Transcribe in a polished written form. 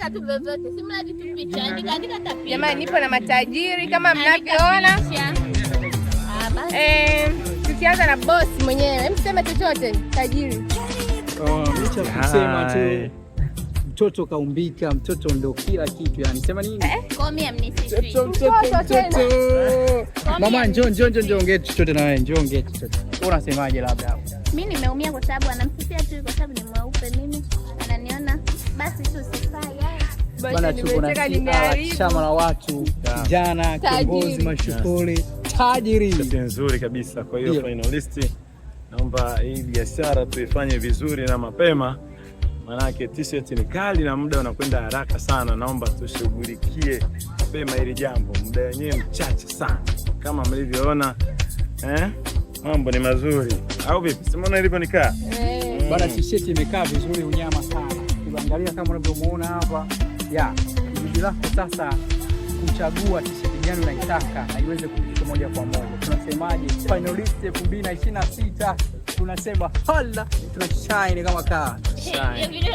Andika tu vyovyote, si mradi tu picha. Andika, andika hata picha. Jamani, nipo na matajiri kama Andika mnavyoona. picha. Ah, basi. Tukianza na boss mwenyewe, hem, sema chochote, tajiri. Oh, mimi cha kusema tu, Hi. Mtoto kaumbika, mtoto ndo kila kitu yani. Sema nini? Call me amnisitri. Mtoto, mtoto, Mtoto. Mtoto. Mama, njoo, njoo, njoo, njoo ongee chochote na wewe, njoo ongee chochote. Wewe unasemaje labda hapo? Mimi nimeumia kwa sababu anamsifia tu kwa sababu ni mweupe, mimi ananiona basi tu sifai. Haya. Bana, tuko na Nimecheka, CR, nimeharibu. Chama la watu, kijana kiongozi Tajiri. Mashuhuri, tajiri. Shati nzuri kabisa. Kwa hiyo finalist, naomba hii biashara tuifanye vizuri na mapema, manake t-shirt ni kali na muda unakwenda haraka sana. Naomba tushughulikie mapema hili jambo, muda wenyewe mchache sana kama mlivyoona, eh? Mambo ni mazuri au vipi? Si mmeona ilivyonikaa? Eh. Bana, t-shirt imekaa vizuri unyama sana. Ukiangalia kama unavyomuona hapa, ya jibu lako sasa kuchagua t-shirt gani unaitaka na iweze kufika moja kwa moja. Tunasemaje? Finalist 2026, tunasema hala, tuna shine kama kaa. Hiyo video